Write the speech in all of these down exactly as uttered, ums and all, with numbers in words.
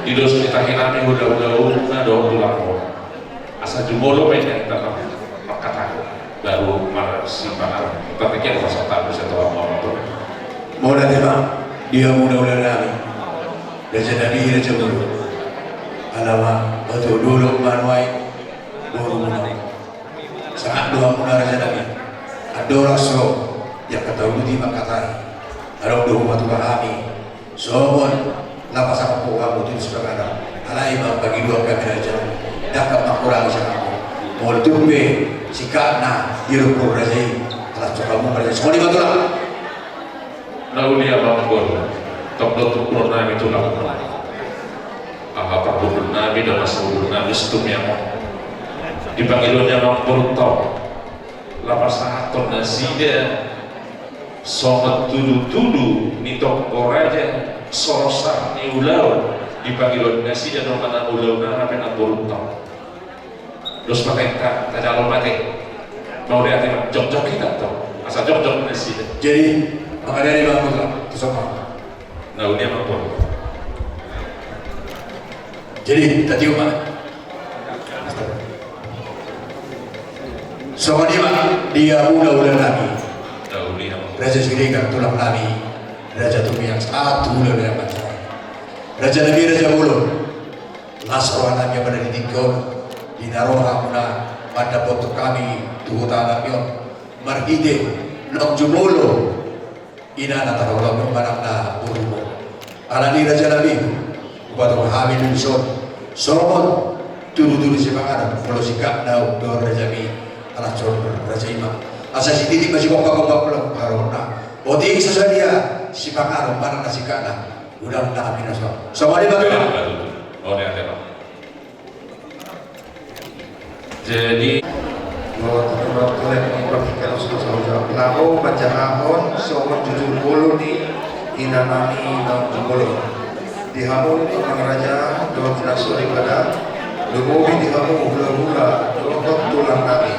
Di dos ni tahi nami hulahula on na dohot tulang on. Asa jumolo ma inna hita mangkatai. Baru marsipanganon. Tarbahen do pasahaton tu amang tu. Mauliate ma di hamu hulahula nami. Raja nami, raja bolon. Ala ma, batu dolo manuai. Boru manuai. Sahat do hamuna raja nami. Andorang so, ia hata uduti mangkatai. Adong do hupatura hami. Songon, lapasan po hamu tu sipanganon. Alai ma pangidoan hami raja. Ndang mangkurangi sipanganon. Molo tung pe, singkatna, ia do pro raja i. Ala so hamu raja. Songon i ma tulang. Na uli amang boru, tong do tubuan nami tulang. Aha parbundul nami, dongan sahundul nami, Situmeang on. Di pangidoan ni amang boru tong. Lapasahaton nasida, songon tudutudu ni tonggo raja, sorosar ni ulaon, di pangidoan nasida, dongan ulaon nami amang boru tong. Dos ma hita, tajalo ma te. Mauliate ma, jokjok hita tong. Asa jokjok nasida. Jadi, mangkadari ma mutra, tu sopa. Na uli amang boru. Jadi, tatiop ma. Songon i ma, di hamu hulahula nami. Na uli amang boru. Raja Siregar tulang nami. Raja Situmeang sahat tu hulahula nami. Raja nami, raja bolon. Las roha nami pada di tingki on, di na ro hamuna mandapothon hami tu huta nami on. Marhite naung jumolo inana taholong manang na borumu. Alani raja nami, hupasahat hami di son. Songon tudutudu sipanganon, molo singkatna dohot raja nami, ala son raja i ma. Asa sititi ma sigompa-gompa pulang parona. Otik sasadia sipanganon manang na singkatna. Udah, udah, kami na so. Songon i ma tulang. Jadi, laho manjahahon songon jujur ngolu ni inanami naung jumolo. Di hamu amang raja dohot inang soripada, lumobi di hamu hulahula dohot tulang nami.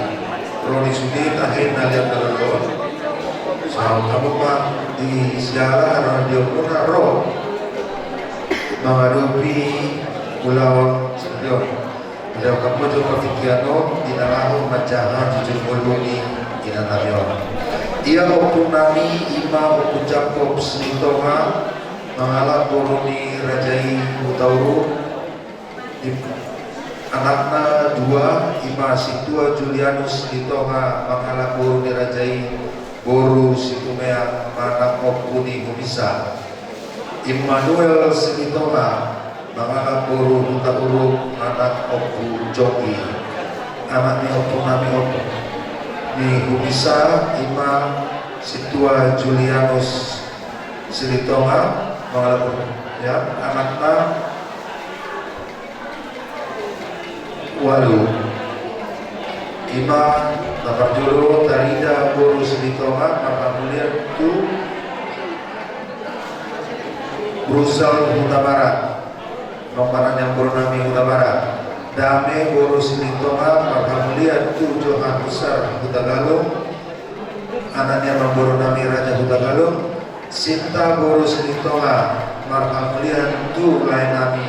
Ro di sude tahe na liat na lolo. Sahat hamu ma di siala, ro di omuna ro. Mangadopi ulaon sendiri on. Ulaon hamu jo partingkian on, di na laho manjaha jujur ngolu ni inanami on. Ia ompunami ima Ompu Jakob Silitonga, mangalap boru ni raja i Hutauruk. Anakna dua, ima Sintua Julianus Silitonga, mangalap boru ni raja i, boru Situmeang, manang Ompu ni Humisa. Immanuel Silitonga, mangalap boru Hutauruk, manang Ompu Jonggi. Anak ni ompunami, Ompu ni Humisa, ima Sintua Julianus Silitonga, mangalap boru. Ya, anakna ualu. Ima na parjolo Tarida boru Silitonga, marhamulian tu Brusal Hutabarat. Nomor ni amang boru nami Hutabarat. Dame boru Silitonga, marhamulian tu Johan Besar Hutagalung. Anak ni amang boru nami Raja Hutagalung. Sinta boru Silitonga, marhamulian tu lae nami,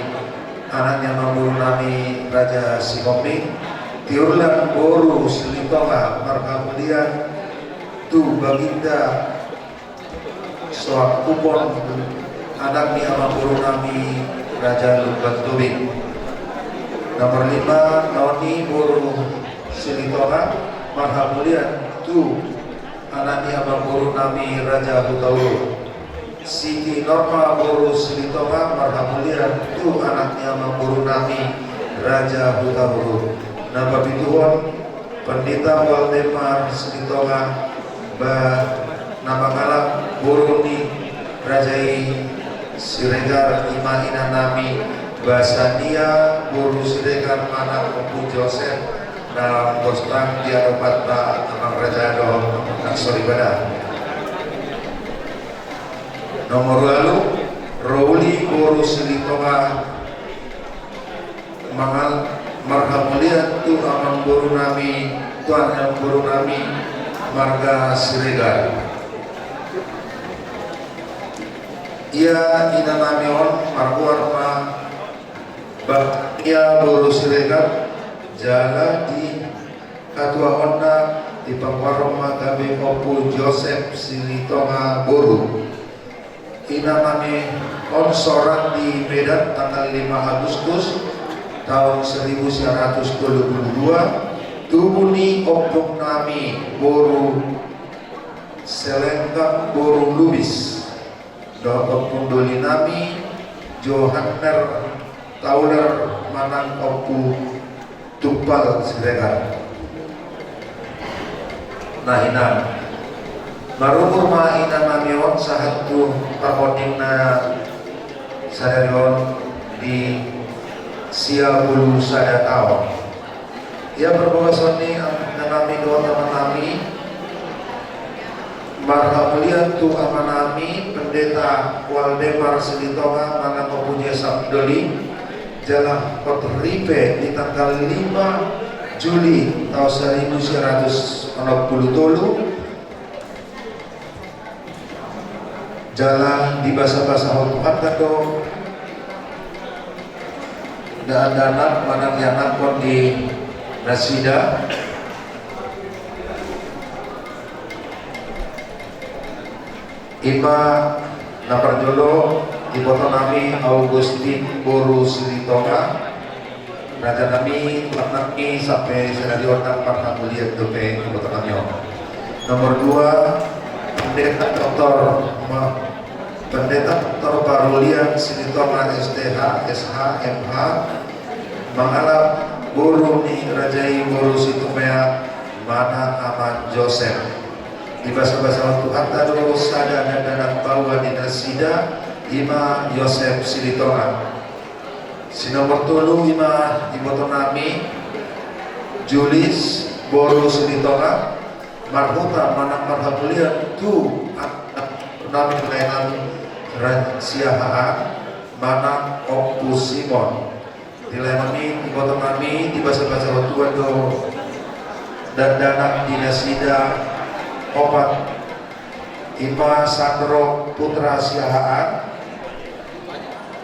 anak ni amang boru nami Raja Sihombing. Tiurlan boru Silitonga, marhamulian tu Baginda Soak Kupon, anak ni amang boru nami Raja Lumban Tobing. Nomor lima, Noni boru Silitonga, marhamulian tu anak ni amang boru nami Raja Hutauruk. Siti Norma boru Silitonga, marhamulian tu anak ni amang boru nami Raja Hutauruk. Na papituhon, Pandita Waldemar Silitonga, ba na mangalap boru ni raja i Siregar, ima inanami Basania boru Siregar manang Ompu Josep, na bostang di adopanta amang raja dohot nang soripada. Nomor ualu, Roli boru Silitonga, mangal-, marhamulian tu amang boru nami, tu amang boru nami marga Siregar. Ia inanami on margoar ma Baktia boru Siregar, jala di hatuaonna di panggoaron ma gabe Ompu Josep Silitonga boru. Inanami on sorang di Medan tanggal lima Agustus taon seribu sia ratus tolu pulu dua, tubu ni ompungnami boru Selenggang boru Lubis, dohot ompungnami Johanner Tauler manang Ompu Tumpal Siregar. Nah, inang, marumur ma inanami on sahat tu parhondingna sadari on di sia pulu sada taon. Ia parbagason ni inanami dohot amanami, marhamulian tu amanami Pendeta Waldemar Silitonga manang Ompu Josep Doli, jala hot ripe di tanggal lima Juli taon seribu sia ratus onom pulu tolu, jala dibasabasahon Tuhanta do dakdanak manang ianakhon ni nasida. I ma na parjolo ibotonami Augustin boru Silitonga, rajanami, tuannami, sampe sadari on nang marhamulian dope ibotonami on. Nomor dua, Pendeta Doktor Ma-, Pendeta Doktor Parulian Silitonga, S T H, S H, M H, mangalap boru ni raja i boru Situmorang manang Aman Josep. Dibasabasahon Tuhanta do sada dakdanak baoa ni nasida, i ma Josep Silitonga. Si nomor tolu i ma ibotonami Julis boru Silitonga, marhuta manang marhamulian tu anaknami, laenami Ra-, Siahaan manang Ompu Simon. Di laenami, ibotonami, dibasabasahon Tuhan do dakdanak ni nasida opat, i ma Sandro putra Siahaan,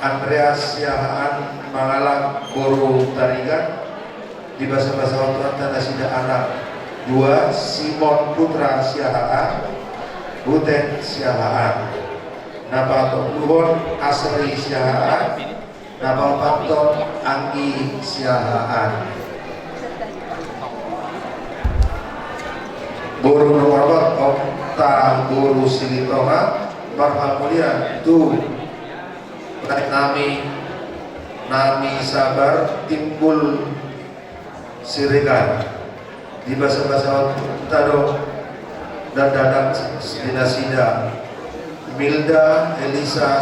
Andreas Siahaan mangalap boru Tarigan, dibasabasahon Tuhanta nasida anak dua, Simon putra Siahaan, Butet Siahaan. Na patoluhon Asri Siahaan, na paopathon Anggi Siahaan. Boru nomor opat, Okta boru Silitonga, marhamulian tu laenami, nami sabar Timbul Siregar. Dibasabasahon Tuhanta do dakdanak ni nasida, Milda Elisa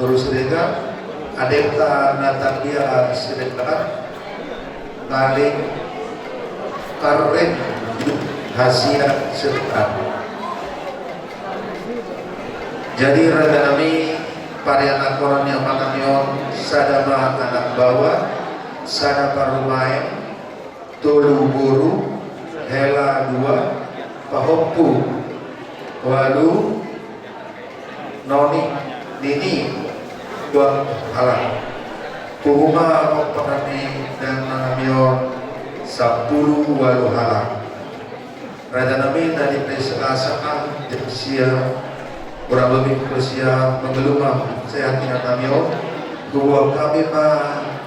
boru Siregar, adengta Natalia Siregar, Karin, Karin Hasia Siregar. Jadi, rajanami, parianakhonon ni amanami on sada ma anak baoa, sada parumaen, tolu boru, hela dua, pahompu ualu, nini, nini dua halak. Pungu ma pomparan ni inanami on sampulu ualu halak. Rajanami, na di Selasa, jam sia, kurang lebih pukul sia, mangolu ma sehat inanami on. Huboan hami ma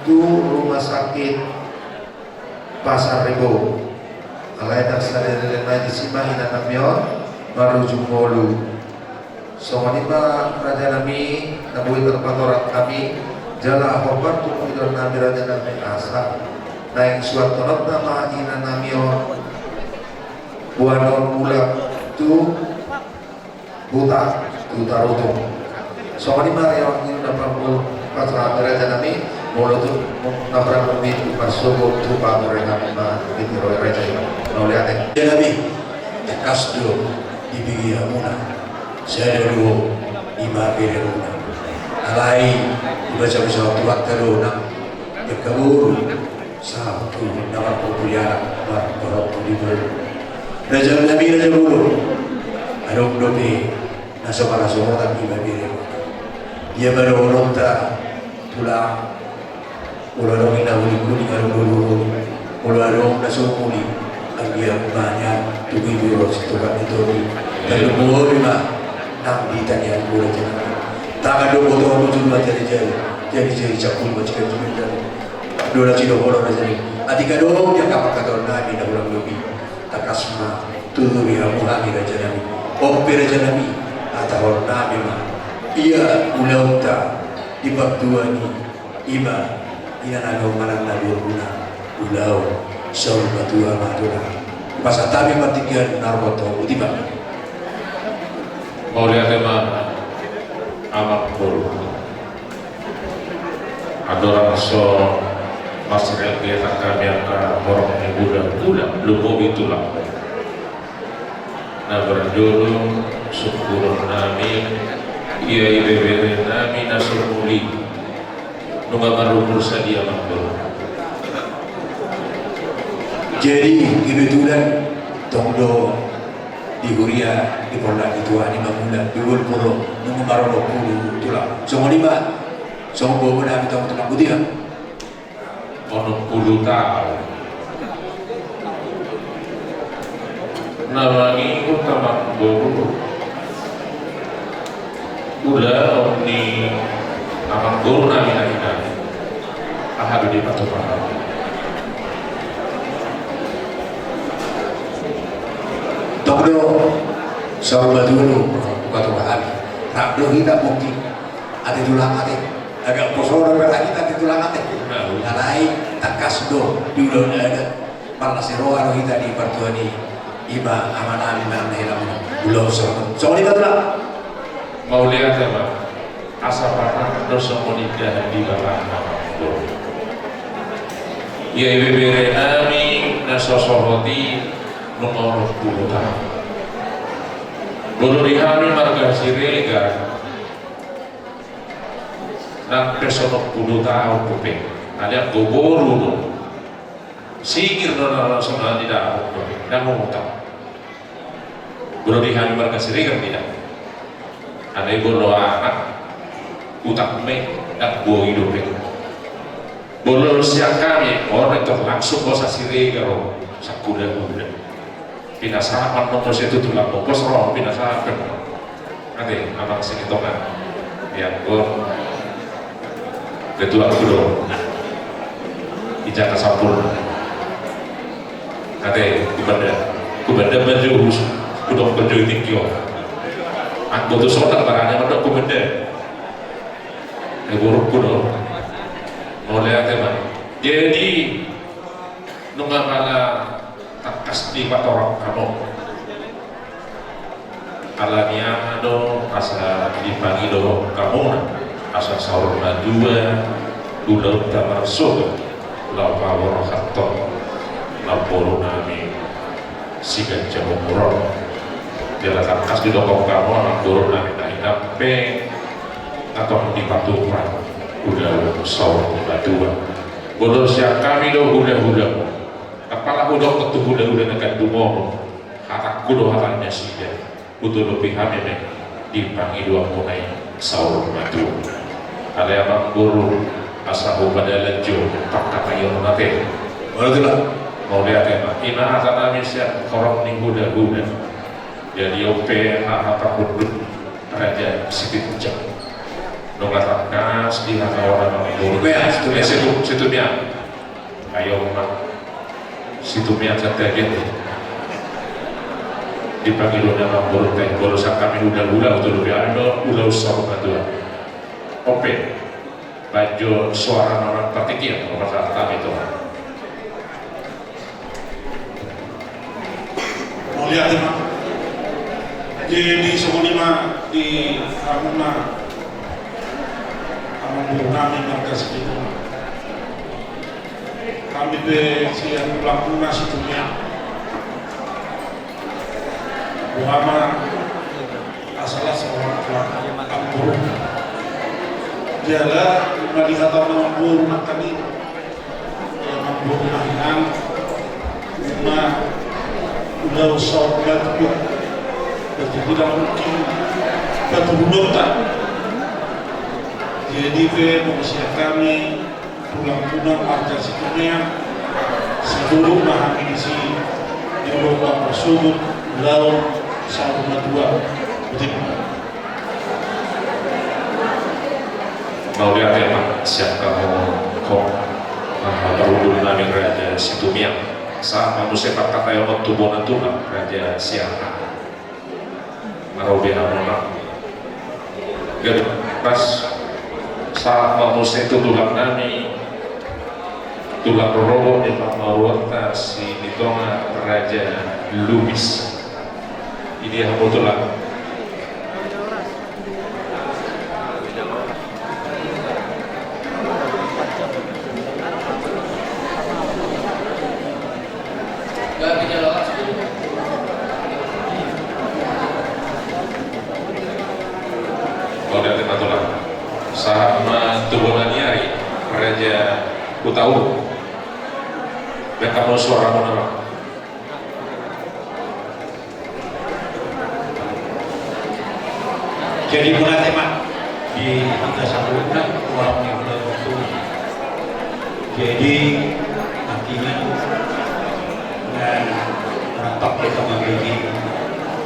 tu rumah sakit Pasar Rebo. Alai ndang sada leleng nai, disi ma inanami on marujung ngolu. Songon i ma, rajanami, na boi tarpatorang hami, jala hombar tu pangidoannami, rajanami, asa naeng suanhononta ma inanami on boanon mulak tu huta, tu Tarutung. Songon i ma, rajanami, na parmulu pasahat, rajanami, molo tung na parmulu i, marsogot tu pamoruonnami ma di Tiro, raja i. Mauliate. Rajanami, tangkas do dibege hamuna, sada do i ma beremuna. Alai dibasabasahon Tuhanta do nang di angka boru, sahat tu na marparbue anak, marparbue boru. Rajanami, raja bolon, adong dope na so marhasohotan i ma beremuna. Ia ma dohononta, tulang, Molo adong na uli-uli, adong dulu. Molo adong na so uli, anggiat ma nian tu bibir ro situkan itu ni. Lalu molo ma nang di tangiang bola jangan. Tangan do boto, ujung ma jari-jari. Jari-jari cakul ma cikal-cikal jari. Dola cido bola na jari. Atik adong dia kapak kator nami na ulang lobi. Tangkas ma tuturi hamu hami raja nami. Ompe raja nami. Hatahon nami ma. Ia ulaonta di partua ni. Ima, ina na do manang na dua guna, ulaon saur matua ma tulang. Pasahat hami partingkian na ro boto, uti ma. Mauliate ma, amang boru. Andorang so marsirenggetan hami angka horong ni hulahula, lumobi tulang. Na parjolo sungkunon nami, ia ibebere nami na so muli. Nunga marumur sadia ma tulang. Jadi kebetulan tong do di huria di Polda di Tuhan i mangula di Wolpuro nunga marumur tulang. Songon i ma songon bobo nami tong tulang putih. Onom pulu taon. Na mangihuthon amang boru. Ulaon ni amang boru nami na hina. Aha do dipatupa hami. Tong do saur matua do, patupa hami. Rap do hita bukti. Ate tulang ate. Agak poso do berarti ate tulang ate. Alai tangkas do di ulaon adat. Marlas ni roha do hita di partua ni ima amanami na hina. Ulaon songon i ma tulang. Mauliate ma. Asa patar do songon indahan di batang. Ia ibebere nami na so sohot i nunga onom pulu taon. Molo di hami marga Siregar. Nang pe so onom pulu taon dope, alai anggo boru do. Singir do na langsung na didapot dope, ndang utang. Molo di hami marga Siregar didapot. Alai molo anak utang ma i, ndang boi dope. Molo sian hami, on itu langsung bosa Siregar on, sahulahula. Pinasahat ma muse tu tulang, pos ro pinasahat pe. Ate, amang Sitinjak. Ia, on. Ketua kudo. Ijaka sampur. Ate, kubanda. Kubanda baju, kudok baju tingki on. Anggo tu sotak barangnya mandok kubanda. Eh, buruk kudo. Mauliate ma. Jadi, nunga mala tangkas dipatorang hamu. Alani aha do asa dipangido hamu na asa saur matua ulaonta marsogot laho paborhathon namboru nami siganjang umur on. Jala tangkas didok hamu namboru nami na hina pe na tong dipatupa ulaon saur matua. Molo sian hami do hulahula. Apala hudok tu hulahula na gandum on, hatangku do hata nasida, hutolopi hami ma i di pangidoanmuna i saur matua. Alai amang boru, asa hupadalan jo pangkataion on ate. Mauliate ma. Ima hata nami sian horong ni hulahula. Jadi on pe hata parhundul Raja Sitinjak. Nunga tangkas di hata on amang boru. Situmean, situmean. Eh, situ, situmean. Ayo ma. Situmean santabi. Dipangido ni amang boru, molo sian hami hulahula, hutolopi hami do ulaon saur matua. On pe. Baen jo soara na partingkian, molo pasahat hami tu. Mauliate ma. Jadi songon i ma di hamuna amang boru nami marga Sitinjak. Hami pe sian tulangmuna Situmean. Boha ma asa las roha amang boru. Jala na dihata amang boru nangkin i. Amang boru nangkin i. Ima ulaon saur matua. Jadi ndang mungkin paturunon ta. Jadi pe molo sian hami Tulang-tulang Arja Situmeang, saluhutna hami disi, di ulaon parsogot, ulaon saur matua. Botima. Mauliate ma sian hamu, hamu parhundul nami Raja Situmeang. Sahat ma muse parhatahonon tu bona tulang Raja Siahaan. Mauliate ma. Gabe pas sahat ma muse tu tulang nami, tulang rorobot ni pamaruonta Silitonga Raja Lubis. Di dia hamu tulang. Mauliate ma tulang. Sahat ma tu bona ni ari Raja Hutauruk. Dengke ma suara muna ma. Jadi mauliate ma di hita saluhutna, uang ni hita waktu. Jadi nantinya, eh, rampak hita mambege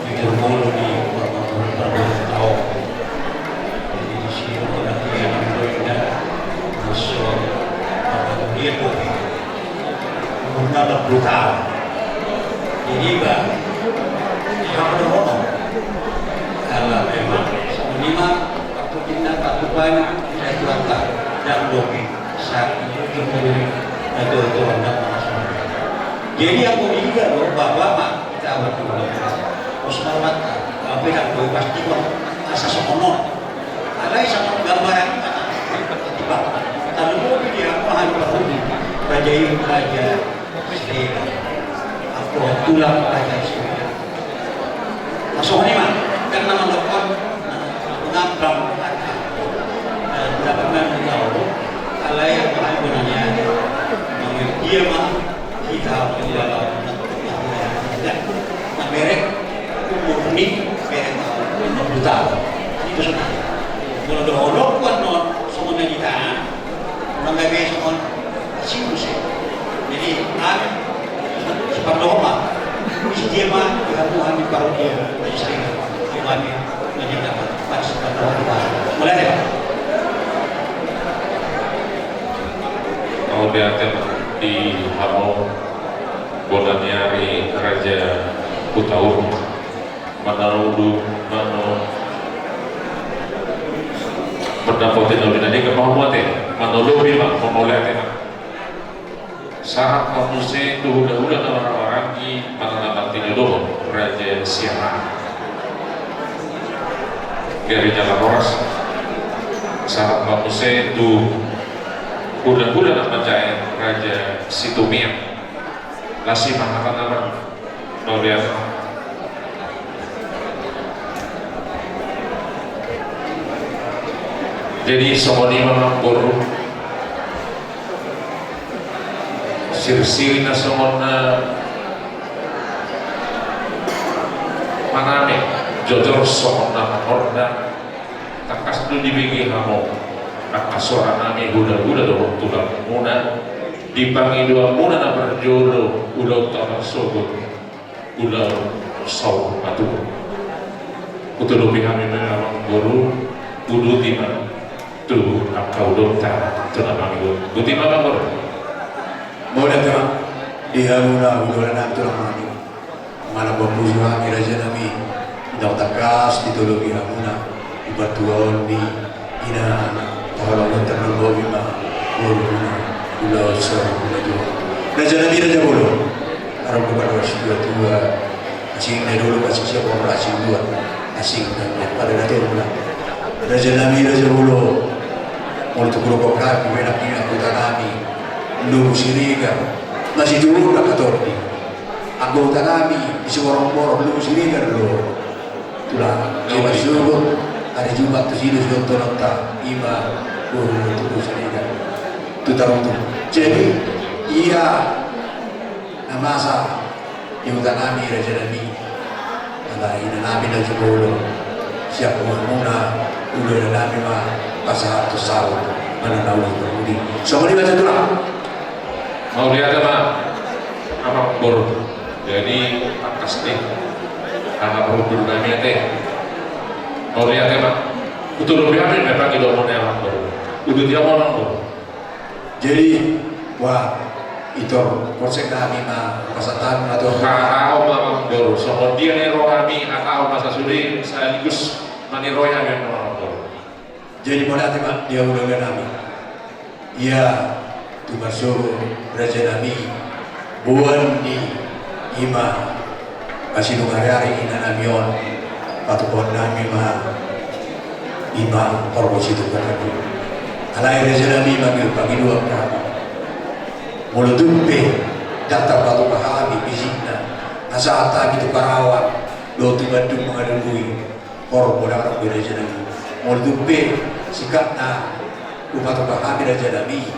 di Jurmolo di Jurmolo tahu. Jadi di sini nantinya, nantinya, masuk apa dia tuh? Umurna opat puluh taon. Jadi, ba, hamu do hono. Ala memang songon i ma, waktu kita patupaina, kita tuanta, dan lobi, saat itu kita tuanta. Jadi, aku juga lo, bapak ma, kita awal dulu. Terus hormat, tapi dan lobi pasti kok, asa songon on. Alai songon gambaran, tarlumobi di hamu hami parhundul, raja i, raja Siregar. Aku tulang raja Siregar. Songon i ma, kan nama lokon, nambang, dapat main tahu, alai aku hami benarnya, dia ma, Hita, na merek, umur ni, merek, lima puluh taon. Itu sudah. Molo dohononku annon, songon na hita, manggabe songon, simus, ya. Jadi, kan, sepadohon ma, isi dia ma, kamu hami paruh dia, jadi sering, hami, jadi dapat, pas sepadohon ma. Mulai deh. Mauliate ma di hamu bona ni ari Raja Hutauruk. Manaulu, mano, pendapat na uli nai, mauliate, mauliate ma, mauliate ma. Sahat ma muse tu hulahula na marhahamaranggi, manang na martinodohon Raja Siahaan. Gari jala horas. Sahat ma muse tu hulahula na manjae Raja Situmeang. Las i ma hata nama. Mauliate. Jadi songon i ma, Amangboru. Sirsiri na songon na maname, jojor songon na mangorda. Tangkas do dibege hamu angka soara nami hulahula dohot tulangmuna di pangidoanmuna na parjolo, ulaonta parsogot. Ulaon saur matua. Hutudopi hami ma, Amangboru, uduti ma tu angka ulaonta tu na mangido. Botima, Amangboru. Mauliate ma di hamuna hulahula nami, tulang nami. Manang pambusu hami, raja nami, ndang tangkas ditudopi hamuna di partuaon ni ina, tahalangon tarlumobi ma boruna, ulaon saur matua. Raja nami, raja bolon, adong do padohan situa-tua, asing na dolo, asing siapa, asing dua, asing na dua, pada na tolu na. Raja nami, raja bolon, molo tu hudok hami, menak ni angka huta nami, Lubu Siregar, masih dulu na katordi. Angka huta nami, di Siborongborong, Lubu Siregar do. Tulang, ima disuruh, hari Jumat tu sido, sido tolonta, ima, guru, tu sido. Tu tarutung. Jadi, ia, na masa, di huta nami, raja nami. Ala ina nami na jumolo. Siap muna, ulaon nami ma, pasahat tu saut. Mana na uli parhudi. Songon i ma, Tulang. Mauliate ma, Amangboru. Jadi, tangkas ni. Aha parhundul nami ate. Mauliate ma. Hutolopi hami ma pangidoanmuna, Amangboru. Uduti hamu, Amangboru. Jadi, wah, itor konsek nami ma pasahat hami ma tu. Hatahon ma, Amangboru. Songon dia na niroi hami, hatahon ma sasude, sekaligus maniroi hami, Amangboru. Jadi mauliate ma di hamu, Amangboru nami. Ia tu marsogot raja nami, boan ni i ma, pasidung ari-ari ina nami on, patupaon nami ma i ma horbo situpa nami. Alai raja nami, mangido pangidoan hami. Molo tung pe ndang tarpatupa hami bisikna, asa hata hami tu Karawang dohot tu Bandung mangalului. Horbo ndang adong be, raja nami. Molo tung pe singkatna hupatupa hami, raja nami,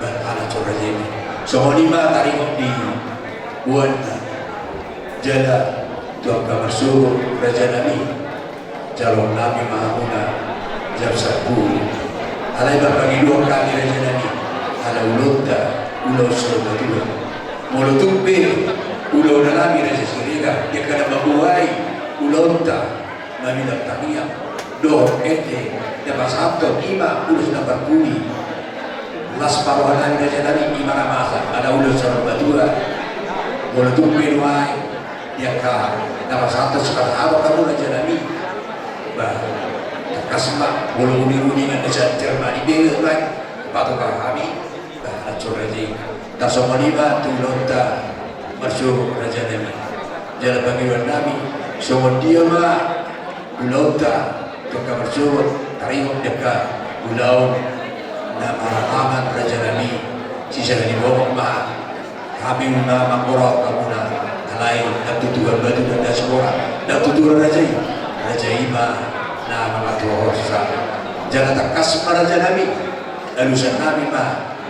bah, ala cor raja i. Songon i ma taringot ni boanna. Jala tu angka marsogot, raja nami, jaloon nami ma hamuna jam sampulu. Alai marpangidoan hami, raja nami, ala ulaonta ulaon saur matua. Molo tung pe ulaonna nami Raja Siregar, di angka na mamboan ulaonta, mamilang tangiang dohot ende na pasahathon i ma ulos na parpudi. Las ma roha nami, raja nami, i ma na masa ala ulaon saur matua. Molo tung pe nuaeng di angka na pasahathon sipasahaton hamu, raja nami, bah, tangkas ma, molo uning-uningan na santer ma di bege, bah, patupa hami, bah, ala cor raja i. Tarsongon i ma tu ulaonta marsogot, raja nami. Jala pangidoan nami, songon dia ma ulaonta tu angka marsogot, taringot di angka ulaon na maramangan, raja nami. Sisada ni bongot ma hami na manggoraon hamuna, alai ndang tutu hambatu, ndang tutu hambatu raja i. Raja i ma na mangaturhon sa. Jala tangkas ma, raja nami, alusan nami ma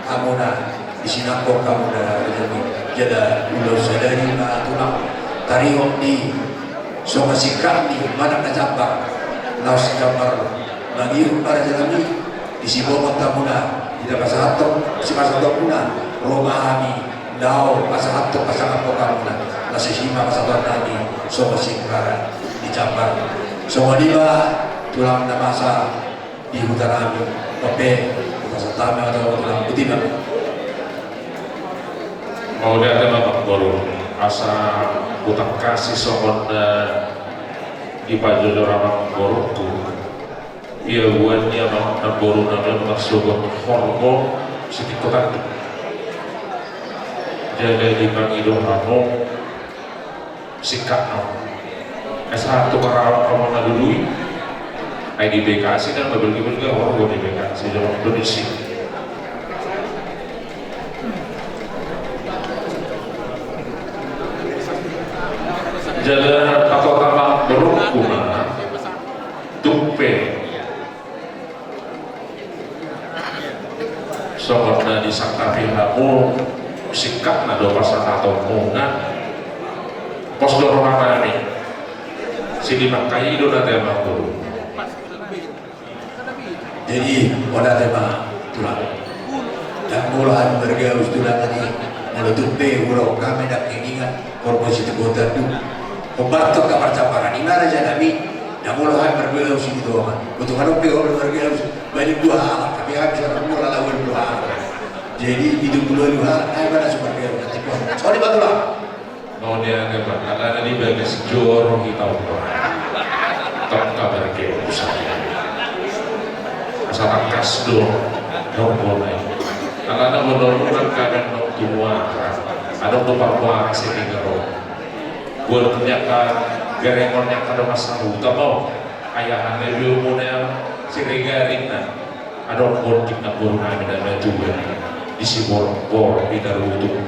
hamuna, di sinangkok hamuna, raja nami. Jala ulaon sadari ma, tulang, taringot ni songon singkat ni manang na jambar, laos jambar mangihut ma, raja nami. Di sibongot hamuna, di na pasahathon, sipasahatonmuna, ro ma hami laho pasahathon, pasangaphon hamuna. Laos disi ma pasahaton nami songon singkat ni jambar. Songon i ma, tulang, na masa di huta nami. Oke, pasahat hami ma tu tulang, boti ma. Mauliate ma, Amangboru. Asa hutangkasi songon na dipajojor amangborungku. Ia boan ni amangboru nami on marsogot horbo sitingko tanduk. Jala dipangido hamu singkatna. Asa tu Karawang hamu mangalului. Ai di Bekasi ndang mabelga-belga horbo di Bekasi, jaman Indonesia. Jala pasahat amangborungku ma, tung pe songon na disangkapi hamu, singkatna do pasahatonmuna. Pos do roha nami. Silihon hami do na tema guru. Jadi, mauliate ma, tulang. Ndang molo hami margaus, tulang, jadi molo tung pe hudok hami nangkiningan horbo sitingko tanduk, hombar tu angka parjambaran i ma, raja nami. Ndang molo hami margaus i di tonga. Boto adong pe hami margaus, baen dua halak, tapi hami sada molo lawan dua halak. Jadi, pitu pulu ualu halak, ai mana so margaus, nanti pos. Songon i ma, tulang. Mauliate ma, alana di bagas joro hita on. Tong kabar ke urusan. Asa tangkas do horbo nai. Alana molo nunga angka na nong tu muara, adong do parmuara Siregar on. Buat ni angka garengon ni angka dongan sahuta ma on. Ayahanda do muna Siregar inna. Adong bontik na boru nami na matua di Siborokborok, di Tarutung.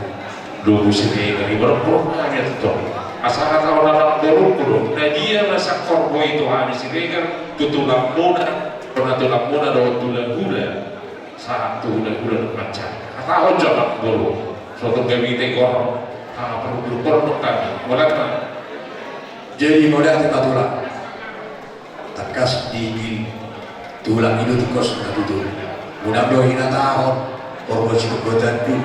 Lobu Siregar i, borokborok nami antong. Asa hatahon amangborungku do, na dia ma sian horbo i tu hami Siregar, tu tulangmuna, tu na tulangmuna dohot tu hulahula, sahat tu hulahula dohot mansai. Hatahon jo, amangboru. Sotung gabe tigor, aha parhundul, borokborok nami. Mauliate ma. Jadi mauliate ma, tulang. Tangkas di, di tulang i do tingkos na tutu. Unang do hinatahon, porbo situpa tandu,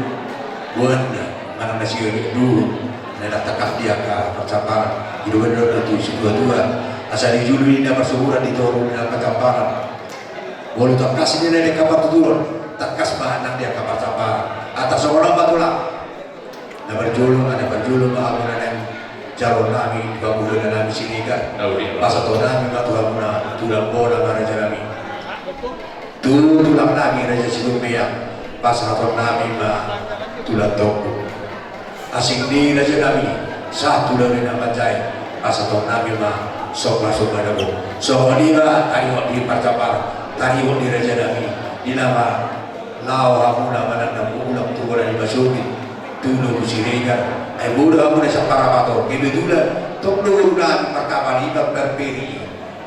boanna, manang na siduhut, na ndang tangkas di angka parsamparan, i do baen do tu situatua, asa dijulu ni na marsuhuran di toru ni na parsamparan. Molo tangkas ninna di angka partuturon, tangkas ma nang di angka parsamparan. Ata songon on ma tulang. Na parjolo, na parjolo ma hamu na naeng jalo nami di panggual nami Siregar. Pasahaton nami ma tu hamu na tulang bona ma raja nami. Tu tulang nami raja Situmbiang, pasahaton nami ma tulang tonggo. Asing ni raja nami, sahat tu laut ni na manjai, pasahaton nami ma somba somba na bo. Songon i ma tarihot di parsamparan, tarihot di raja nami, di na ma laho hamu na manang na mulak tu bona ni Masogit, tu Lobu Siregar, ai boi do hamu na sampara pato, kebetulan, tong do boru nami parkapal i ma parperi.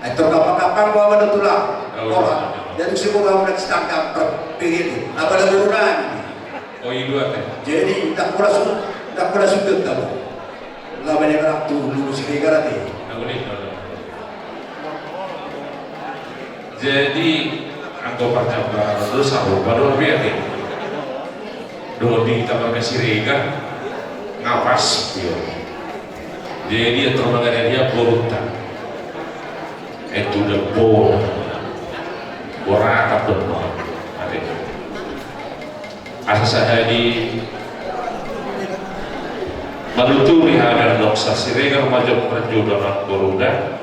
Ai tong kapal-kapal ma hamu na tulang, ora, dan tu si boru hamu na sitanggang parperi i, apa na boru nami. Oh, i do ate. Jadi, ndang pola su-, ndang pola sudah tahu. Laban yang anak tu Lobu Siregar ate. Jadi, anggo parjambaran do sarupa do be ate. Dohot di hita marga Siregar, nga pas, yo. Jadi, yang terbagai dia borunta. Itu udah bor. Boratap do, ate. Asa sahali manuturi hami annon sa Siregar ma jolo manjou do amang boru da.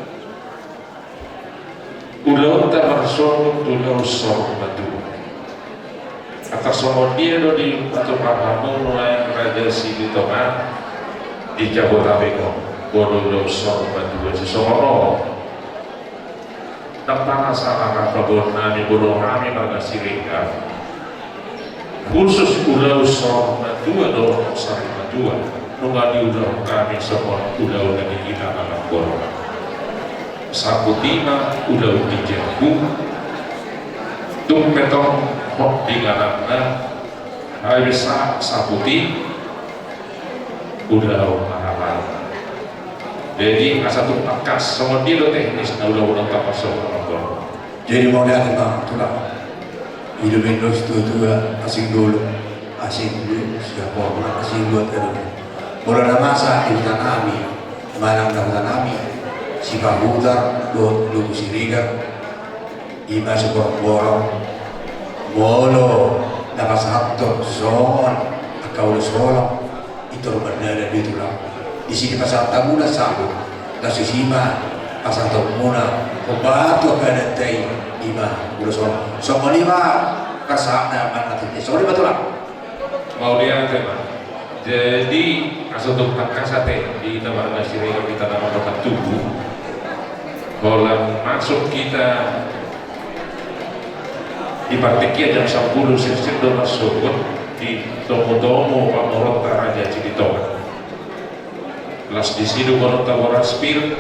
Ulaonta marsogot tu Laut Sor Matua. Asa songon dia do dipatupa hamu nuaeng Raja Silitonga di Jabotabek on, boru Laut Sor Matua, sisongon on. Ndang pala salah angka paboa nami, boru nami marga Siregar. Khusus Ulaon Sor Matua dohot Sor Matua, nunga diulahon hami songon ulaon na di hita na nanggo. Saput i ma ulaon di jabu, tung pe tong hot di ngalangna, ai bisa saput i ulaon marhaha. Jadi, asa tung tangkas, songon dia do teknis na ulaon on tangkas songon on. Jadi, mauliate ma tulang. I do baen do situatua, asing dolok, asing luhut, siaporna, asing luat adamu. Molo na masa di huta nami, manang na huta nami, Sipahutar dohot Lobu Siregar, i ma Siborongborong. Molo na pasahathon songon angka ulos holong, i tor mandada do i tulang. Disi dipasahat hamuna saut, laos disi ma pasahatonmuna, hombar tu angka adanta i, i ma ulos holong. Songon i ma pasahatna manang na tingki. Songon i ma tulang. Mauliate ma. Jadi, asa tung tangkas ate di hita marga Siregar di tana marga Tugu. Holan masuk hita di partingkian jam sampulu sirsir do marsogot di tomutomu pamoruonta Raja Silitonga. Laos disi do boanonta boras pir.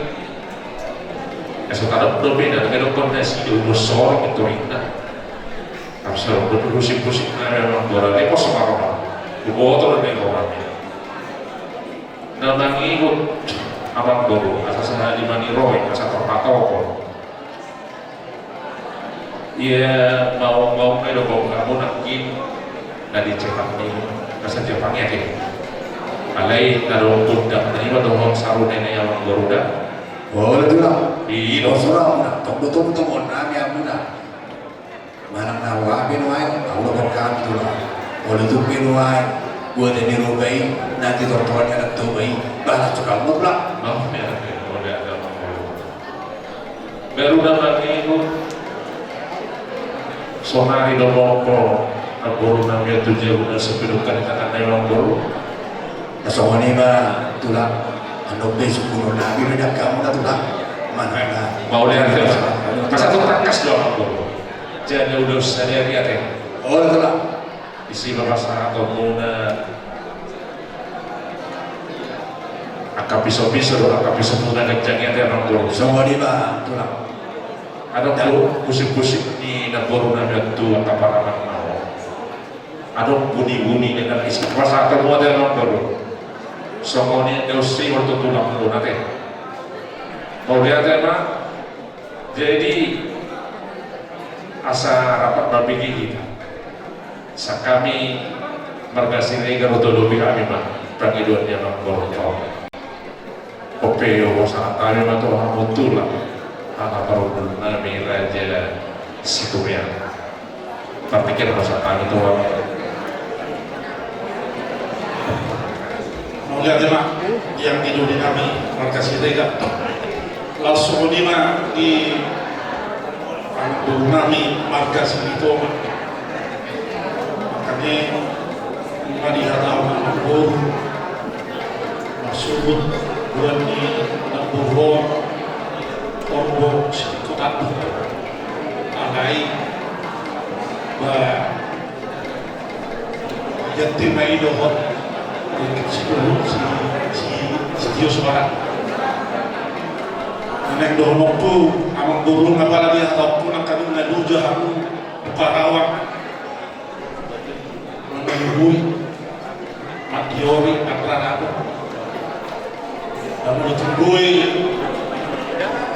Asa tadok dope na, na dokkon na si do ulos sorong i torinna. Asa dokkon husip-husip na memang boras i pos ma roha. Huboto do na i roha. Na mangihut amang boru, asa sahali maniroi, asa tarpatokon. Ia maung-maung na i do boru nami nangkin na di Jepang i, asa Jepang i ate. Alai na dohot gondang na i ma dohot sarune na i amang boru da. Olo tulang. Iya. Olo tulang, tong do tong tong on nami amuna. Manang na roha pe nuaeng, ahu dohot hami tulang. Molo tung pe nuaeng buatan ni roha i, nanti tortoran ni anak Toba i, balas tu hamu tulang. Mauliate, mauliate. Baru na mangihut. Sonari do molo boru nami on tu jabu na so pidungkan i tangan na i amang boru. Na songon i ma tulang, annon pe sungkunon nami do di angka hamuna tulang. Manang na. Mauliate. Asa tung tangkas do amang boru. Jadi ulos sadari ate. Olo tulang. Disi ma pasahatonmuna angka piso-piso do, angka pisomuna ganjang i ate amang boru. Songon i ma tulang. Adong do pusing-pusing ni namboru nami on tu angka paraman na on. Adong buni-buni ni na disi pasahatonmu ate amang boru. Songon i do sihol tu tulangmuna ate. Mauliate ma. Jadi asa rapat ma bege hita. Sian hami marga Siregar, hutolopi hami ma pangidoan ni amangboru on. Ope, hupasahat hami ma tu hamu tulang, angka parhundul nami Raja Situmeang. Partingkian hupasahat hami tu hamu. Mauliate ma di angka doli nami marga Siregar. Laos songon i ma di angka doli nami marga Silitonga. Makana nunga dihatahon amangboru, marsubut bulan ni amangboru on, Horbo Sitingko Tanduk. Alai ba, ganti ma i dohot si, si, si, si tio suara. Naeng dohononku, amangboru, apala dihatahonku nangkaning na loja hamu tu Karawang, mangihut, mandiori, manrarado. Namun tinggal i,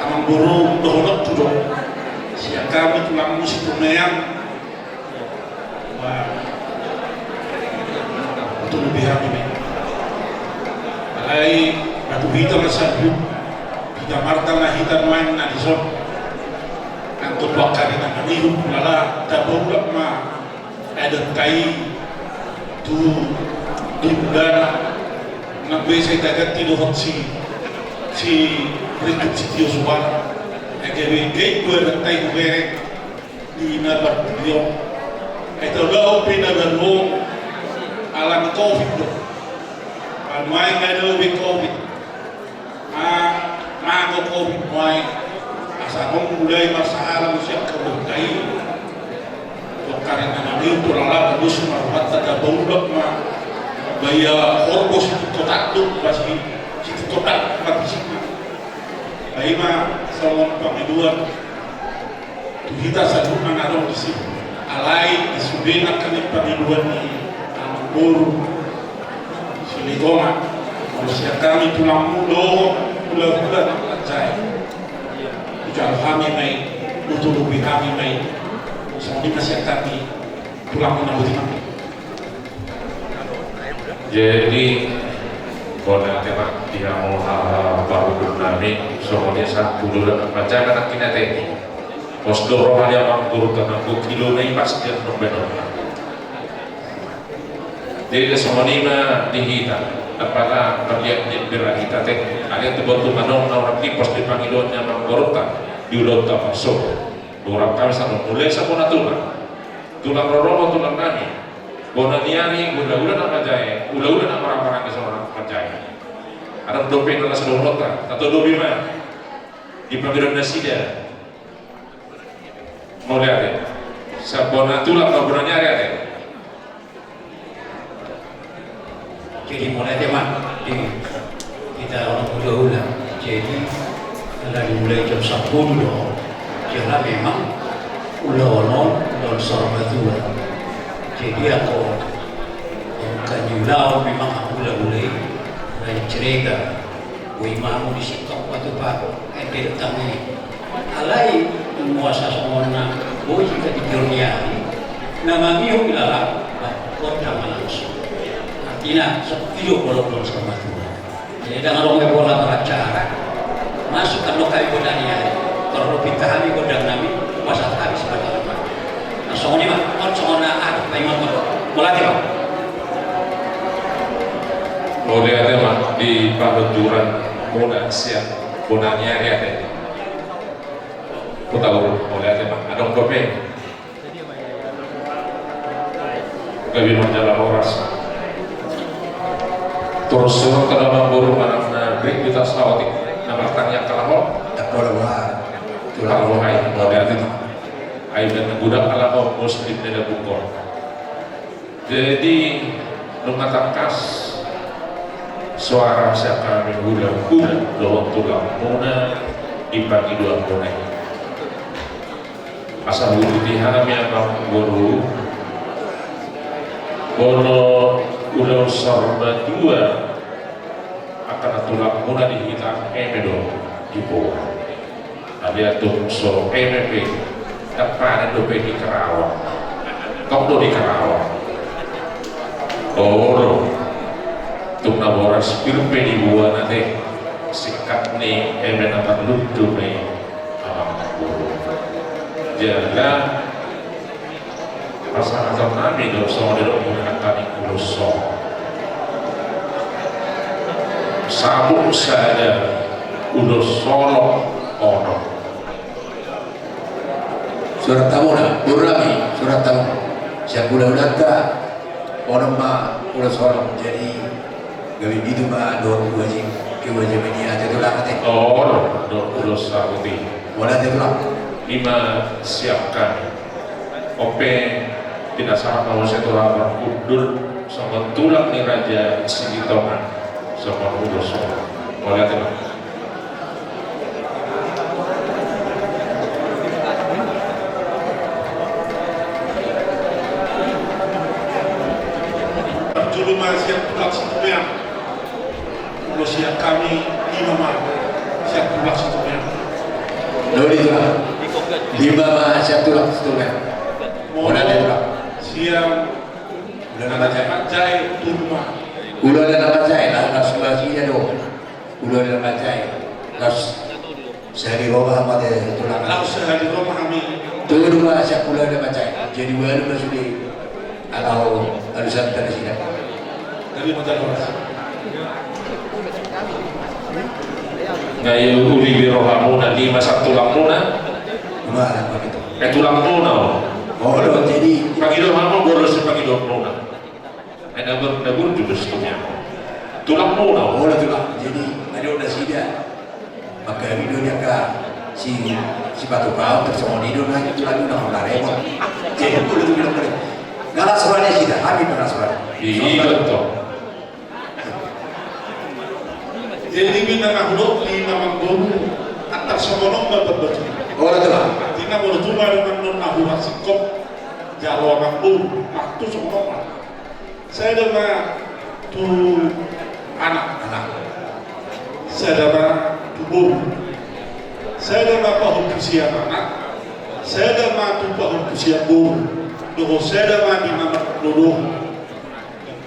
amangboru, dohononku do, sian hami tulangmu Situmeang. Ba, hutolopi hami ma i. Alai, ba tu hita ma saluhut, hita marga ma hita nuaeng na dison. Anggo tu angka ari na mangihut, hulala tapaulak ma adatta i tu, tu dana. Nang be sai taganti dohot si, si rikut si tio suara. Ai gabe gait do adatta i hubereng di na parpudi on. Ai taulahon pe na baru on, ala ni covid do. Ba nuaeng adong be covid. Ma, mago covid nuaeng. Asa adong mulai marsahala muse angka ulaonta i. Tongka ari na mangihut, hulala bagus ma rohanta tapaulak ma. Ba ia Horbo Sitingko Tanduk, ba si, Sitingko Tanduk ma di sini. Ba i ma songon pangidoan tu hita saluhutna na adong disi. Alai di sude nangkaning pangidoan ni amangboru Silitonga, molo sian hami tulangmu dohot hulahula na manjae, hujalo hami ma i, hutolopi hami ma i. Songon i ma sian hami tulangmu na boti nami. Jadi, bona tema di hamu, haha, parhundul nami, songon i sahat tu hulahula na manjae, manangkin ate i. Pos do roha ni amangboru, tanang gok ilona i pasti annon baenonna. Jadi songon i ma di hita, apala marliat-liat bera hita ate, alai tu boto manang na hurang di pos di pangidoan ni amangborunta, di ulaonta parsopo. Hurang hami sahat mulai sian bona tulang. Tulang rorobot, tulang nami. Bona ni ari, hulahula na manjae, hulahula na marhahamaranggi songon na manjae. Adong dope na las dohononta, tatodopi ma. Di pangidoan nasida. Mauliate. Sian bona tulang ma bona ni ari ate. Jadi mauliate ma di hita on hulahula. Jadi, ala dimulai jam sampulu do. Jala memang ulaon on, ulaon saur matua. Jadi anggo, angka ni ulaon memang hulahula i, Raja Siregar. Boi ma hamu di singkop patupa, ende do tangi. Alai, muasa songon na boi hita di jor ni ari, na mangihut, hulala, ba, gondang ma langsung. Artina, sepi do molo ulaon saur matua. Jadi, ndang adong be pola beracara. Masuk kan lo kami gondang ni ari. Tarlumobi hami gondang nami, masa habis gondang nami. Songon i ma, on songon na aha, paingothon. Mauliate ma. Mauliate ma di panguturan muna sian bona ni ari ate. Hutaur, mauliate ma. Adong dope. Gabe manjalo horas. Torus suhut tu amangboru manang na brik di tas laut i. Na martangiang kalaho. Kalaho. Kalaho, ai. Mauliate ma. Ai, dan godang ala ho muslim neda bukor. Jadi, nunga tangkas soara sian hami hulahula dohot tulang muna di pangidoan muna i. Asa hubuti hami amangboru, molo ulaon saur matua, angka na tulang muna di hita eme do diboan. Alai tung so eme pe, ndang panen dope di Karawang. Tong do di Karawang. Olo. Tung na boras pir pe diboan ate. Singkat ni eme na parlundu ni amang boru. Jala pasahaton nami do songon didok muna hata ni ulos so. Sabuk sada ulos solok onom. Surat hamuna, boru nami, surat hamuna. Sian hulahulanta, onom ma ulos onom. Jadi gabe pitu ma dohot kewajiban ni ate tulang ate. Onom do ulos sahuti. Mauliate tulang. Ima siap hami. On pe pinasahat ma muse tulang marhundul songon tulang ni Raja Silitonga songon ulos on. Mauliate ma. Parjolo ma sian tulang Situmeang. Molo sian hami lima ma sian tulang Situmeang. Doli tulang. Lima ma sian tulang Situmeang. Molo sian Hulahula na manjae. Manjae tolu ma. Hulahula na manjae, laos, laos, laos, ina do. Hulahula na manjae. Laos sahali ro ma hami ate tulang. Laos sahali ro ma hami. Tolu ma sian hulahula na manjae. Jadi ualu ma sude. Atau alusanta nasida. Dari manjae. Nga i uli be rohamuna, lima sian tulangmuna. Lima, lima begitu. Eh, tulangmuna. Olo, jadi. Pangidoan hamu, bolos pangidoanmuna. Eh, na ber-, na burju do Situmeang. Tulangmuna. Olo, tulang. Jadi, adong nasida. Maka, di dunia ka, si, si batu kau, tersongon i do, na, tulangmuna, na, na, repot. Jadi, olo, tulang, tulang. Nga las roha nasida, hami ma las roha. Iya, betul. Jadi, mina na hudok ni amang boru, antar songon on ma parbatu. Olo, tulang. Tina boru tu baru nang non na hurang singkop. Jalo amang boru, waktu songon on ma. Sada ma tu anak, anak. Sada ma tu boru. Sada ma pahompu sian anak. Sada ma tu pahompu sian boru. Dohot sada ma di na mardodo.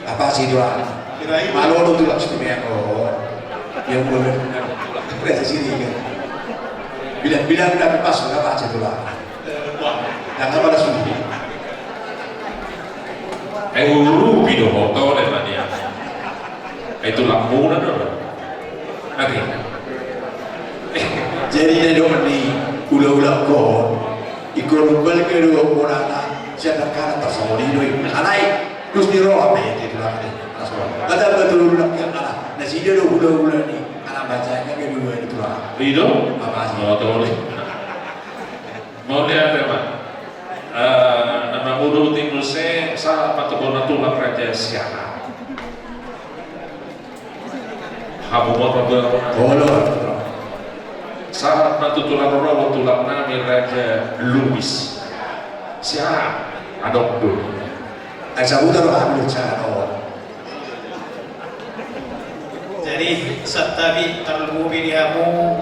Apa sih tulang? Kira ini. Malo do tulang Situmeang, oh. Yang boleh. Kira sini kan. Bilang-bilang dah pas, apa sih tulang? Dang apa sudah. Eh, urupi do ho, tole ma dia. Eh, tulangmuna do. Oke. Jadi, na didok ni hulahula ho. Ingkon umbal ke do ho, na sian angka na tarsongon i do i. Alai, terus ni roha pe, jadi tulang ni. Bata, bata, tulang ni anak. Nasida do hulahula ni anak bangsa, na gabe dua ni tulang. I do? Apa sih? Oh, tole. Mauliate ma. Eh, na mangudut i muse, sahat ma tu bona tulang Raja Siahaan. Hamu ma pambaru. Olo. Sahat ma tu tulang rorobot tulang nami Raja Lubis. Siahaan, adong do. Ai sabuta roha hamu Siahaan on. Jadi, santabi tarlumobi di hamu.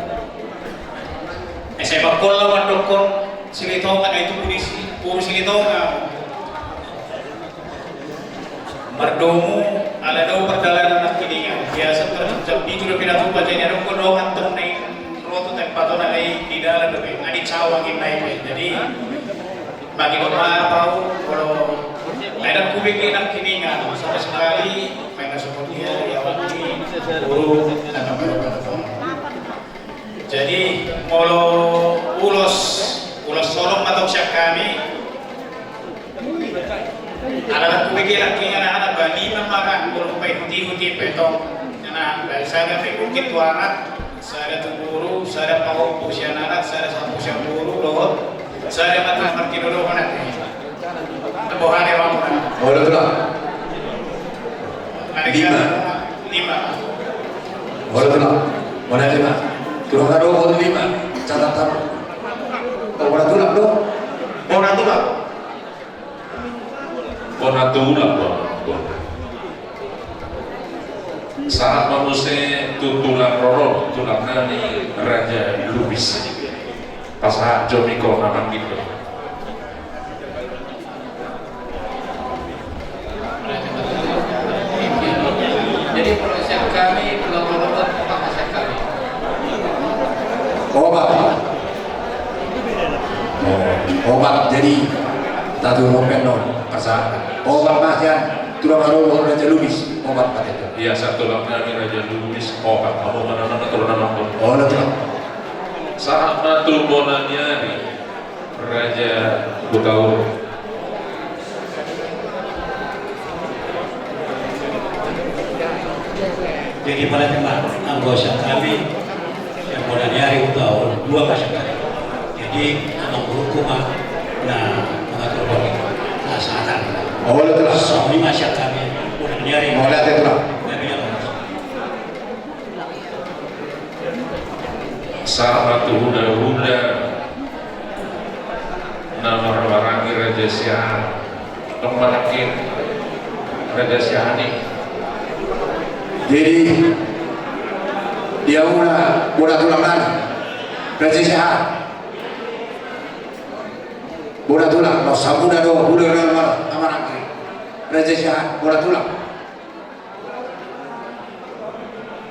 Eh, sai bangkol laho mandokkon Silitonga, na itu boru Silitonga. Mardomu, ala do pardalanan nangkiningan. Biasa terjambi sudah pinatupa, jadi adong kodong antong naik rotu tempat on, alai di dalan dope, nga dicawang i nai. Jadi, bagi bapak, molo, ai dang hubege nangkiningan sama sekali, main na songon dia, ya, wali, guru, dan apa-apa. Jadi, molo ulos, ulos solok ma tong sian hami, ala dang hubege nangkiningan, anak-anak, ba lima ma, molo hupaihut-ihut i pe tong, anak, ba sada pe hukit tu anak, sada tu boru, sada pahompu sian anak, sada sapu sian boru, dohot sada ma tu martinodohon ate. Tebohane rohamuna. Olo tulang. Lima. Lima. Olo tulang. Bona lima. Tulang na dohot lima. Catatan. Bona tulang do. Bona tulang. Bona tulang, bona. Sahat ma muse tu tulang rorobot, tulang nami Raja Lubis. Pasahat jo ma i, ho na manggido. Kami, tulang Borokot, opat masyarakat kami. Opat. Oh, opat. Jadi, satu rompeng, no, persa-, opat masyarakat, tulang Borokot, Raja Lubis, opat patet. Iya, satu tulang kami, Raja Lubis, opat. Apa mana nama tulang nama? Oh, lo tulang. Sahat ma tu bona ni ari. Raja Hutauruk. Jadi, pada teman, anggo sian kami, sian bona ni ari Hutauruk, dua masyarakat. Jadi, amangboruku ma na mangatur kami. Nah, saat ini. Oh, lo tulang. Songon i ma sian kami, bona ni ari. Oh, lo tulang. Kami yang Sahat tu hulahula na marhahamaranggi Raja Siahaan. Dong ma nangkin Raja Siahaan i. Jadi, di hamuna bona tulang nami, Raja Siahaan. Bona tulang, na sahat tu hulahula na marhahamaranggi Raja Siahaan, bona tulang.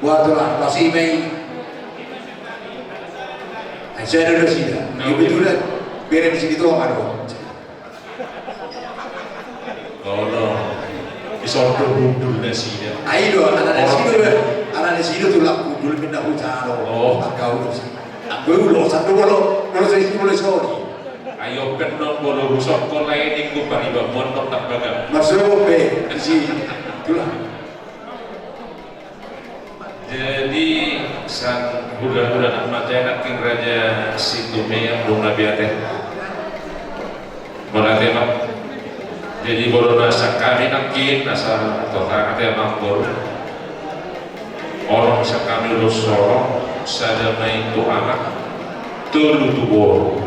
Bona tulang, pasti i ma i. Ai, sai do nasida. Kebetulan bere ni si Gito ma do. Olo. Isondok hundul nasida. Ai do, anak nasida do. Anak nasida tulang hundul pindah hujalo. Oh. Angka ulos. Anggo ulos, satu bolo, bolo sai si bolo soni. Ai pe nang bolo husongkon lae ningku pariban mondok tak baga. Maksud pe, si tulang. Jadi, sang hulahula na mate nangkin Raja Situmeang dung na biate. Mauliate ma. Jadi, bolo na sian hami nangkin, asa toha ate amangboru. Onom sian hami ulos holong, sada ma i tu anak, tolu tu boru.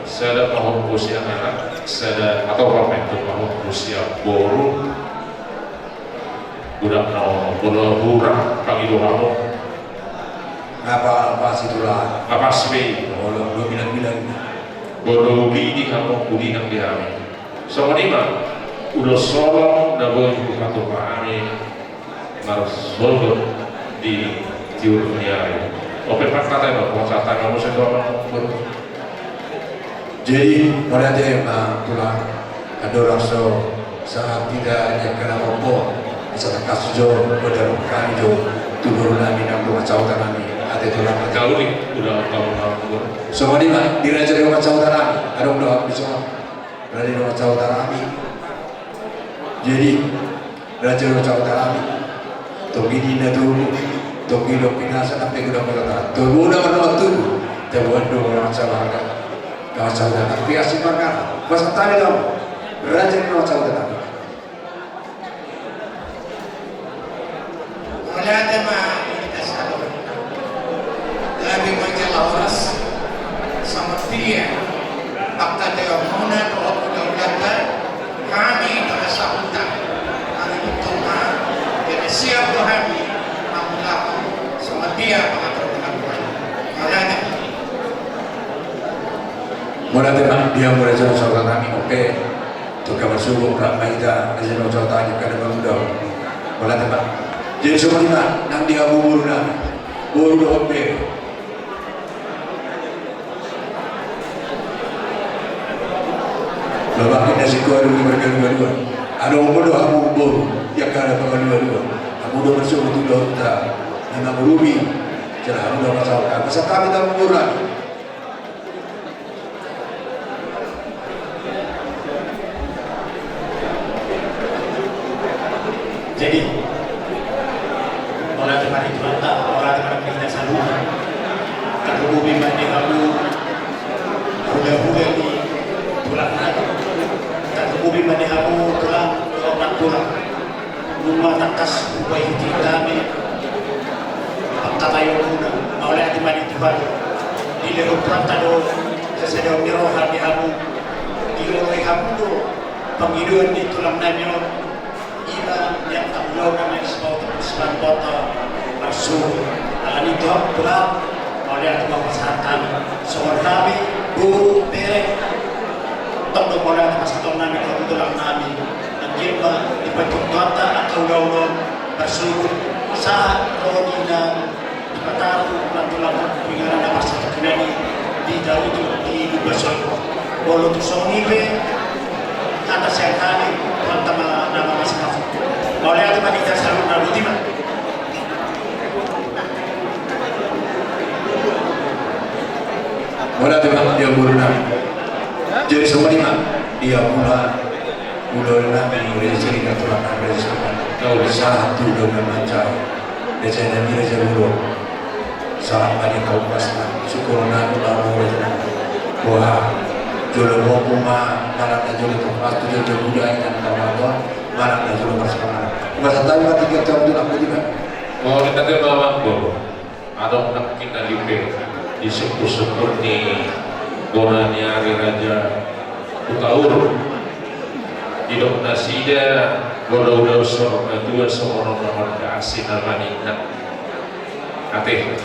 Sada ma hombus sian anak, sada, atau ma hombus sian boru. Budak na onom, bolo hurang pangido hamu. Nga pas situla. Nga pas be. Bolo, bolo bilang-bilang. Bolo uli di hamu, uli nang di hami. Songon i ma, ulos holong na boi huhatahon hami marsogot di tiur ni ari. Ope, pangkatahon ma, pangkatahon ma muse tu amang. Jadi, mauliate ma tulang, andorang so sahat hita di angka na hombo, asa tangkas jo, poda roha nami jo, tu boru nami nang dongan sahuta nami, ate tulang. Gauli, udah kamu nganggur. Songon i ma, di raja dongan sahuta nami, adong do hami songon, raja dongan sahuta nami. Jadi, Raja dongan sahuta nami. Tonggi ninna tubu, tonggi do pinasa, tapi udah merata. Tubu udah merata tubu. Tabuan do orang sabarga. Kau saudara, tapi asing marga. Pas tadi dong. Raja dongan sahuta nami. Mauliate ma di hita saluhutna. Gabe ma jala horas. Songon dia pangkatahonmuna dohot hulahulanta, hami dongan sahuta. Hami tutu ma, jadi siap do hami mangulahon songon dia pangaturhon. Mauliate. Mauliate ma di hamu raja dongan sahuta nami, oke. Tungka marsogot, rap ma hita, raja dongan sahuta nami, kada mangudahon. Mauliate ma. Jadi songon i ma, nang di hamu boru nami. Boru dohot bere. Babak inna sikoru margalugaluan. Adong do hamu boru, yang kada pangalualuan. Hamu do marsogot tu dohot ta. Memang rubi. Jala hamu do marsogot. Pasahat hami tu hamu boru nami. Jadi, mauliate ma di Tuhanta, mauliate ma di hita saluhutna. Tarlumobi ma di hamu hulahula ni tulang nami. Tarlumobi ma di hamu tulang, tulang, tulang. Nunga tangkas hupaihut hami pangkatahonmuna, mauliate ma di Tuhan. Dilehon Tuhanta do hasadaon ni roha di hamu. Dilehon hamu do pangidoan ni tulang nami on. Ima di angka ulaon na mangisipau terus mantoto marsogot. Alani i Tuhan, tulang, mauliate ma pasahat hami. Songon hami boru, bere, tong do mauliate pasahaton nami tu tulang nami. Anggiat ma dipaihut Tuhanta angka ulaon on marsogot. Sahat ro di na dipataru na tulang pingaran na parsatongkinan i di Tarutung di Lumban Sohibul. Molo tung songon i pe hata sian hami, Tuhanta ma na mamasu-masu. Mauliate ma di hita saluhutna, boti ma. Mauliate ma di hamuna. Jadi songon i ma di hamuna. Ulaon nami, ulaon sering aturan nami, ulaon sering. Kau sahat tu ulaon nami mancai. Desa nami, desa Bulu. Sahat ma di kau pas na, syukur nami, mau raja nami. Boha, jolo boku ma, marang na jolo tu pas tu jolo jolo udah, inang kau apa, marang na jolo pas kau. Masa tahu mati dia tahu tu aku juga. Mau kita tu bawa boku. Adong nangkin na lipe di sungkun-sungkun ni bona ni ari Raja Hutauruk. Didok nasida, molo ulaon saur matua songon on ma mondasi na maninna. Ate.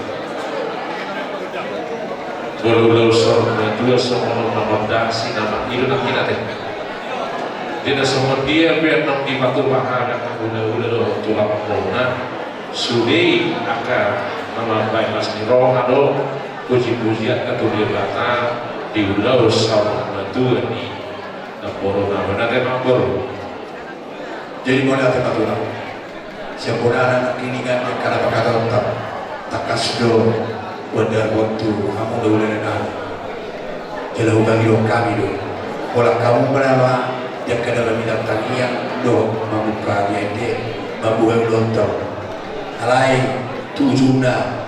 Molo ulaon saur matua songon on ma mondasi na maninna, nangkin ate. Di na songon dia pe annon dipatupa hami angka hulahula dohot tulang bona. Sude i angka na mambahen las ni roha do puji-pujianna tu Debata di ulaon saur matua ni namboruna. Mauliate ma amangboru. Jadi mauliate ma tulang. Sian bona na nangkiningan, angka na pangkatahonta, tangkas do huandarhon tu hamu hulahula nami. Jala hupangidohon hami do, holan hamu ma na di angka na maminang tangiang dohot mamungka ni ende, mambuhai ulaonta. Alai tu ujungna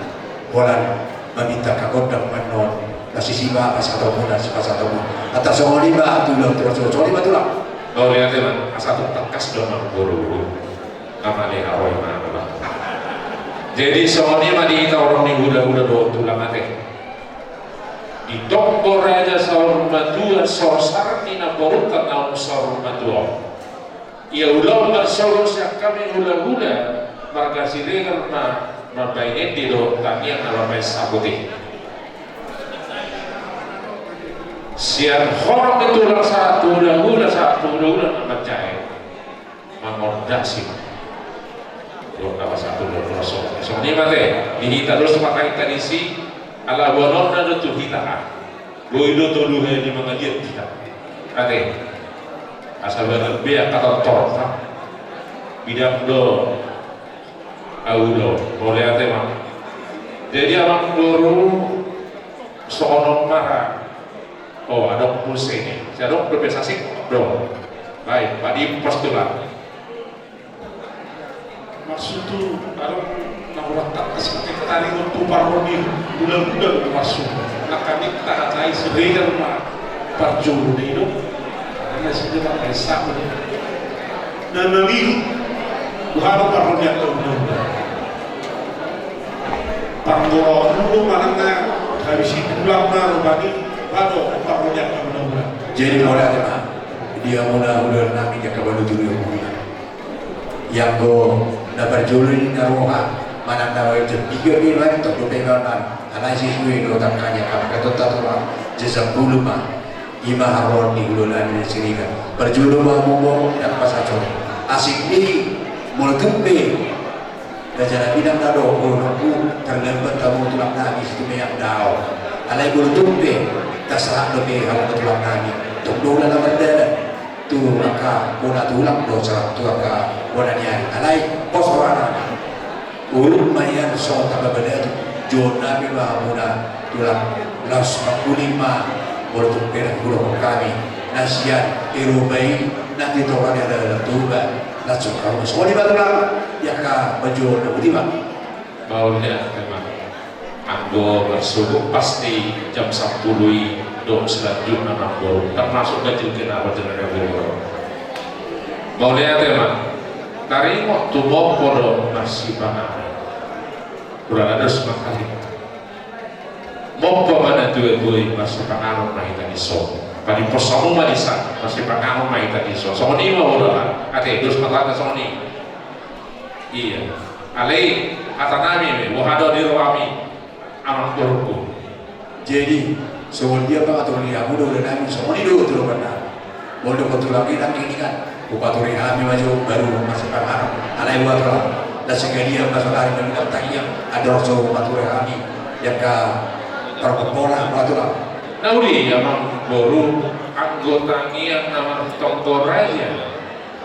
holan maminta angka gondang ma annon, na sisiba ma sahat tu hamuna, sipasahat tu hamuna. Antong songon i ma tulang, tulang, songon i ma tulang. Mauliate ma, asa tung tangkas do amangboru. Amale, aro i ma, amale. Jadi songon i ma di hita horong ni hulahula dohot tulang, ate. Ditonggo raja saur matua, sorsar ni namborunta naung saur matua. Ia ulaon marsogot sian hami hulahula marga Siregar ma mambahen ende dohot tangiang na mambahen saput i. Sian horong ni tulang sahat tu hulahula, sahat tu hulahula na manjae. Mangondasi ma. Dua nama satu, dua nama satu. Songon i ma ate, di hita dos ma hita disi, ala boanonna do tu hita, ah. Boi do tolu hali mangaliat hita. Ate. Asa baen be angka tortorta. Bidang do au do. Mauliate ma. Jadi amangboru, songon on ma ra. Oh, adong muse i. Sai adong dope sasing do. Baik, padi pos tulang. Maksud tu, adong na hurang tangkas, tadi waktu parodi, bulan-bulan maksud. Angka ninta hatai Siregar ma parjolo do i do. Karena sudah pakai sabu. Na mangihut, boha do parrohana tu hulahula? Parroha mulu manang na habis i pulang ma rupani, boha do parrohana tu hulahula? Jadi mauliate ma di hamuna hulahula nami, angka balu tu hulahula. Ianggo na parjolo i na roha, manang na roha jam piga pe, manang tong dope ma, manang alai sisue do tangkanya, angka tong tatu ma, jam sampulu ma. I ma haroro ni hulahula nami na Siregar. Parjolo ma hamu, ndang pasahat. Asing ni, molo tung pe raja nami, ndang na dohononku terlambat hamu tulang nami, situ meang dao. Alai molo tung pe tasahat dope hamu tulang nami, tong do ula na mardalan tu angka bona tulang do, sahat tu angka bona ni ari. Alai pos rohana. Uruk ma nian songon tamba badatu, jonon nami ma hamuna tulang, laos mangkuling ma, molo tung pe na hudokhon hami na sian Eropa i, na tito hami adalah Toba, langsung hamu. Songon i ma tulang, ia ka majo na boti ma. Mauliate ma. Anggo marsogot pasti jam sampulu i do selanjutna namboru, termasuk ganjil genap, ganjil genap. Mauliate ma. Taringot tumompo do marsipanganon. Ula na dos ma hami. Mompo ma natuatua i, marsipanganon ma hita dison. Padi pos hamu ma dison, marsipanganon ma hita dison. Songon i ma ula. Ate, dos ma hata songon i. Ia. Alai hata nami ma, boha do di rohami. Amangborungku. Jadi songon dia pangatur ni hamu do ula nami, songon i do tu rohana. Molo dohot tulang i nangkiningan, hupature hami ma jo baru marsipanganon. Alai boha tulang? Nasegalian ma saonari na bintang tangiang, andorang so mature hami di angka parpomponan, ma tulang. Na uli amang boru, anggo tangiang na martonggo raja,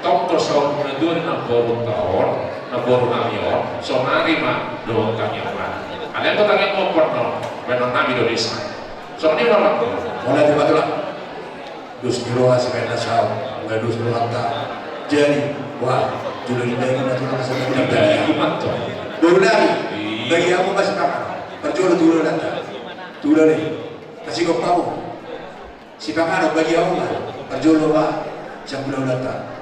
tonggo saur matua ni namboru ta on, namboru nami on, saonari ma dohot tangiang ma. Alai anggo tangiang ompon on, bahenon nami do desa. Songon i ma amang boru. Mauliate ma tulang. Dos ni roha sibahen na saut, mauliate dos ni rohanta. Jadi, wah, jolo ni daging ma tulang, asa daging. Ima tutu. Boru nami, bagi hamu ma sipanganon. Parjolo tu hulahulanta. Tu hulahula i. Pasigop hamu. Sipanganon bagi hamu ma. Parjolo ma sian hulahulanta.